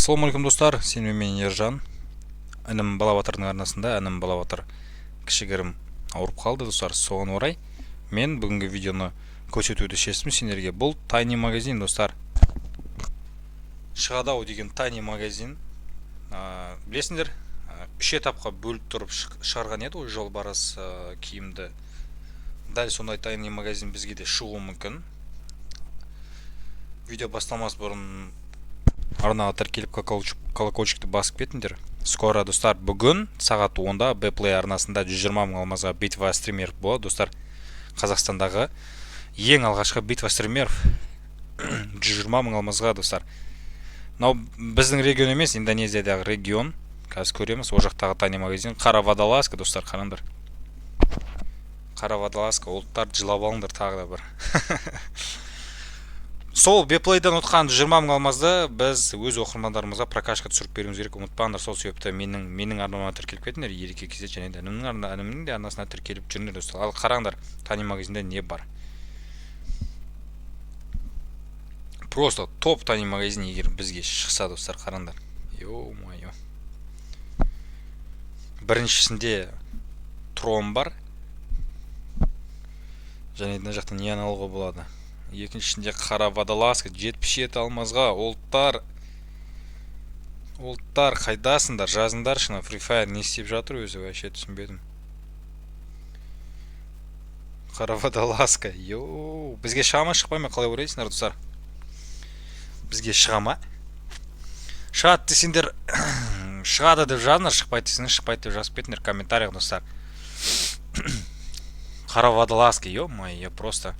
Ассалаумағалейкум, достар! Сенімен мен, Ержан, інім Балабатырдың арнасында. Інім Балабатыр кішігірім ауырып қалды, достар. Соған орай мен бүгінгі видеоны көрсетуді шештім сендерге. Бұл тайный магазин, достар, шығады ау деген тайный магазин. Білесіңдер, үш этапқа бөліп тұрып шығарған еді ғой жолбарыс киімді. Дәл сондай тайный магазин бізге де шығуы мүмкін. Видео басталмас бұрын арнаға тіркеліп, колокольчикті басып кетіңдер. Скоро, достар, бүгін сағат 10-да Бплей арнасында 120 мың алмазға битва стримеров болады, достар. Қазақстандағы ең алғашқы битва стримеров 120 мың алмазға, достар. Мынау біздің регион емес, Индонезиядағы регион. Қазір көреміз ол жақтағы тайный магазин. Қара водолазка, достар, қараңдар, қара водолазка. Ұлттарды жылап алыңдар тағы да бір. Сол Бплейден ұтқан 120 мың алмазды біз өз оқырмандарымызға прокачка түсіріп беруіміз керек, ұмытпаңдар. Сол себепті менің арнама тіркеліп кетіңдер, Ереке KZ, және де інімнің де арнасына тіркеліп жүріңдер, достар. Ал қараңдар, тайный магазинде не бар? Просто топ тайный магазин егер бізге шықса, достар, қараңдар, ё-моё. Біріншісінде трон бар және мына жақта нені алуға болады? Екіншісінде қара водолазка 77 алмазға. Ұлттар, ұлттар, қайдасыңдар? Жазыңдаршы. Мына Free Fire не істеп жатыр өзі, вообще түсінбедім. Қара водолазка, йоу, бізге шыға ма, шықпай ма, қалай ойлайсыңдар, достар? Бізге шыға ма? Шығады десеңдер, шығады деп жазыңдар, шықпайды десеңдер, шықпайды деп жазып кетіңдер комментарийға, достар. Қара водолазка, ё-моё, просто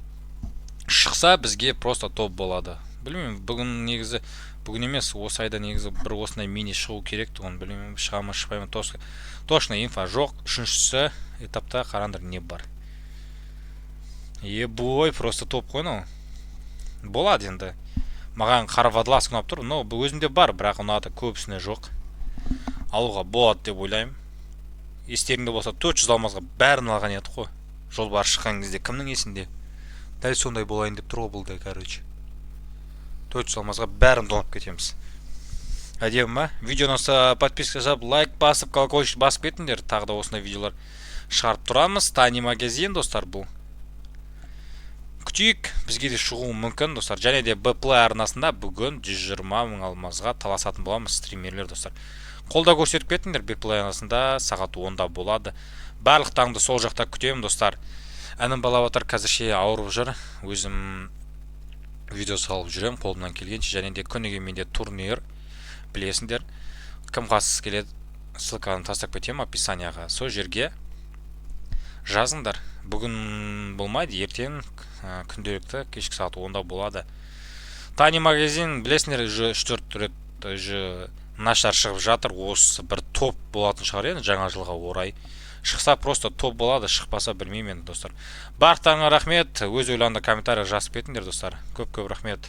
шықса, бізге просто топ болады. Білмеймін, бүгін негізі, бүгін емес, осы айда негізі бір осындай мини шығу керек тұғын. Білмеймін, шыға ма, шықпай ма, точно инфа жоқ. Үшіншісі этапта, қараңдар, не бар? Ебой, просто топ қой мынау. Болады енді, маған қара водолазка ұнап тұр, но бұл өзімде бар, бірақ ұнады, көбісіне жоқ. Алуға болады деп ойлаймын. Естеріңде болса, 400 алмазға бәрін алған едік қой жолбарыс шыққан кезде, кімнің есінде? Дәл сондай болайын деп тұр ғой бұл да. Короче, 400 алмазға бәрін тонап кетеміз. Әдемі ма? Видеоны ұнаса, подписка жасап, лайк басып, колокольчик басып кетіңдер. Тағы да осындай видеолар шығарып тұрамыз. Тайный магазин, достар, бұл. Күтейік, бізге де шығуы мүмкін, достар. Және де Бплей арнасында бүгін 120 мың алмазға таласатын боламыз, стримерлер, достар. Қолдау көрсетіп кетіңдер. Бплей арнасында сағат 10-да болады. Барлықтарыңды сол жақта күтемін, достар. Інім Балабатыр қазірше ауырып жүр, өзім видео салып жүремін қолымнан келгенше. Және де күніге менде турнир, білесіңдер. Кім қатысқысы келеді, ссылканы тастап кетемін описанияға, сол жерге жазыңдар. Бүгін болмайды, ертең күнделікті кешкі сағат 10-да болады тайный магазин. Білесіңдер, уже үш төрт рет уже нашар шығып жатыр. Осы бір топ болатын шығар енді жаңа жылға орай. Шықса, просто топ болады, шықпаса, білмеймін енді, достар. Барлықтарыңа рахмет. Өз ойларыңды комментарийға жазып кетіңдер, достар. Көп көп рахмет.